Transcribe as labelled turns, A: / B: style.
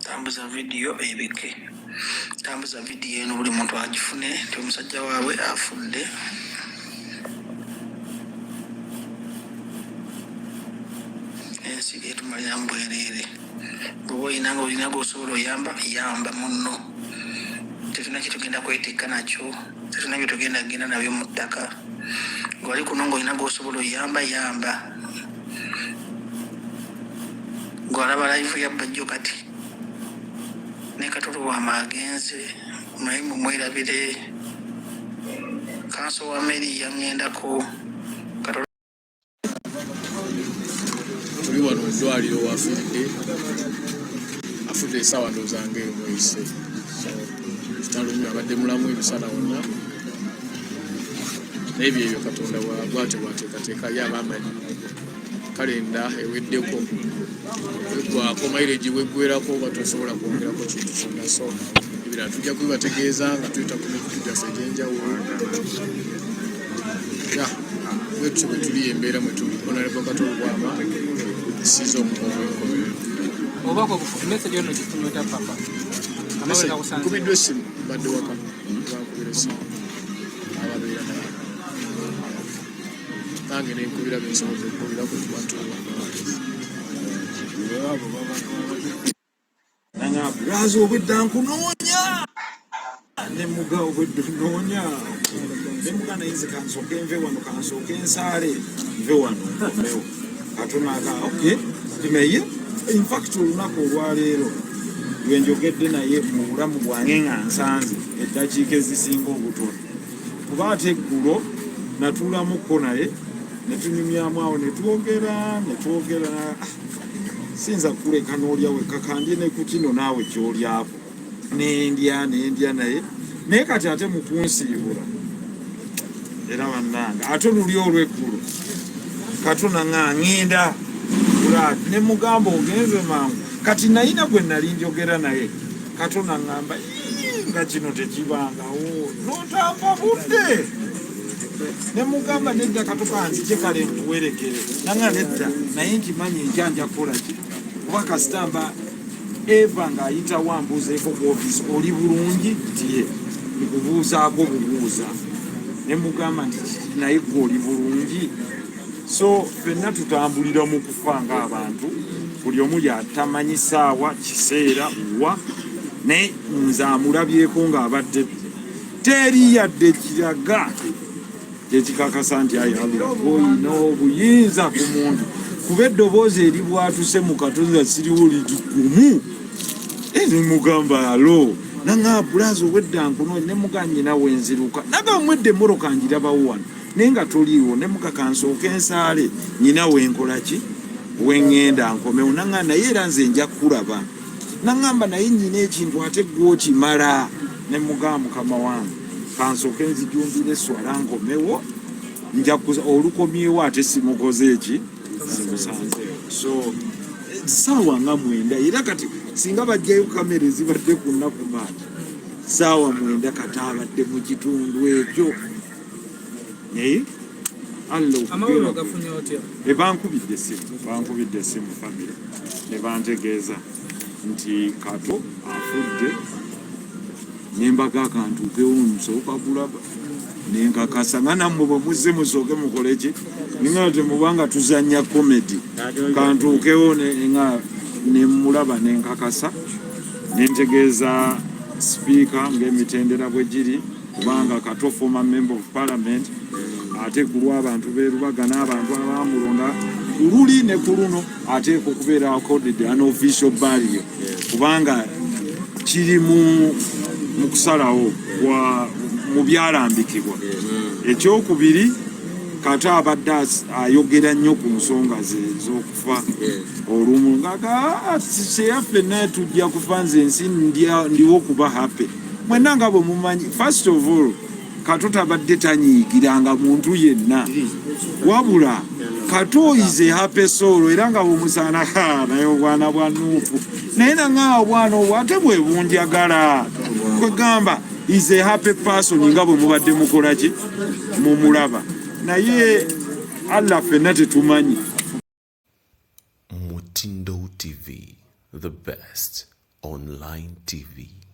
A: Tambuza vidiyo ebike. Tambuza vidiyo eno buli muntu agifune nti omusajja waabwe afudde. Ensi etumalira mu bwereere. Bw'oba olina nga olina gw'osobola oyamba, yamba munno. Tetulina kye tugenda kwetikka nakyo, tetulina bye tugenda kugenda nabyo mu ttaka. Ng'oli kuno ng'olina gw'osobola oyamba, yamba. Gwe alaba live ya Bajjo kati ne Kato Lubwama agenze naye mumwerabire. Kanso wa Mary yangendako Kato
B: Tuli wano mu ddwaliro w'afiiridde, afudde essaawa ndowooza ng'emu eyise. So kitalo nnyo, abadde mulamu emisana wonna, naye byebyo Katonda bw'atyo bw'ateekateeka, ye aba amanyi. Kalenda eweddeko, weggwako mayireegi weggwerako, oba tosobola kwongerako kintu kyonna. So ebirala tujja kubibategeeza nga tuyita ku mikutu gyaffe egy'enjawulo. Ya bwetutyo bwe tuli, embeera mwe tuli. Honorable Kato Lubwama esiiza omuka ogw'enkomerero.
C: Obubaka obufupi, message eno gifunye otya papa? Amawulire gakusanze.
B: Nkubiddwa essimu, mbadde waka, bankubira essimu ababeera naye, nange nenkubira bensobodde okukubira kwe tuba tuwa.
D: Nanga obwedda nkunoonya ne muga obwedda nnoonya ne muga, naye nze kansooke nve wano, kansooke nsaale nve wano nkomewo. Katono aga okay, naye infact olunaku olwaleero lwenjogedde naye mu bulamu bwange nga nsanze eddakiika ezisinga obutono, kuba ate eggulo natuulamukko naye ne tunyumyamu awo ne twogera ne twogera. Ah, siyinza kukuleka n'olya wekka, kandye ne ku kino naawe kyolyako. Nendya nendya naye, naye kati ate mu kunsiibula era bannange, ate luli olw'eggulo Katona nga ŋŋenda Brad, ne mugamba ogenze mangu. Kati nayina gwe nali njogera naye, Katona ŋŋamba, "Ii, nga kino tekibangawo n'otampa budde." Ne mugamba nedda Kato, kanzije kale nkuwerekere. Nanga nedda, naye nkimanyi enkya nja kukola ki, kuba kasita mba eva ng'ayitawo ambuuzeeko ku ofiisi, oli bulungi nti ye nkubuuzaako bubuuza. Ne mugamba nti naye gwe oli bulungi? So ffenna tutambulira mu kufa ng'abantu, buli omu yatamanyi saawa kiseera wa, naye nze amulabyeko ng'abadde teri yadde kiraga kyekikakasa nti ayi Allah olina obuyinza ku muntu, kuba eddoboozi eribwatuse mu Katonda siriwo ligumu. Nemugamba alo, nanga bulaza obwedda nkunoonya. Ne muga nyina wenziruka, naga mwedde emmotoka ngirabawo wano naye nga toliiwo. Ne muga kansooke nsaale nyina wenkola ki weŋŋenda nkomewo. Nanga naye era nze nja kukulaba. Naŋŋamba naye nyina ekintu ate gwokimala. Ne mugamba mukama wange kansooke nzijumbire eswala nkomewo, nja kuza olukomyewo ate simukoze eki simusanzeewo. So saawa nga 9, era kati singa bajjayo kamera ezibadde ku nnaku maaki, saawa 9 kati abadde mu kitundu ekyo, naye Allah
C: Amawulire
D: okugera
C: ogafunye otya?
D: Bankubidde essimu, bankubidde essimu famire ne bantegeeza nti Kato afudde. Ne mbaga akantuukewo nsooka kulaba nenkakasa nga nammwe bwe muzze musooke mukole ki, ninga temubanga tuzannya comedy. Kantuukewo nga nemulaba nenkakasa, nentegeeza sipiika ng'emitendera bwe giri, kubanga Kato former member of parliament, ate ku lw'abantu b'e Lubaga n'abantu abaamulonda ku luli ne ku luno, ateekwa okubeera accorded an official burial, kubanga kiri mu kusalawo kwa mu byalambikibwa. Ekyokubiri, Kato abadde ayogera nnyo ku nsonga ze ez'okufa olumu nga seyaffe naye tujja kufa, nze ensi ndiwo kuba happy mwenna nga bwe mumanyi. First of all, Kato tabadde tanyiigiranga muntu yenna, wabula Kato is a happy soul, era nga bwemusaana naye obwana bwa nuupu, naye nanga obwana obwo ate bwe bunjagala. Kwegamba is a happy person nga bwe mubadde mukola ki mumulaba, naye Allah ffenna tetumanyi.
E: Mutindo TV, the best Online TV.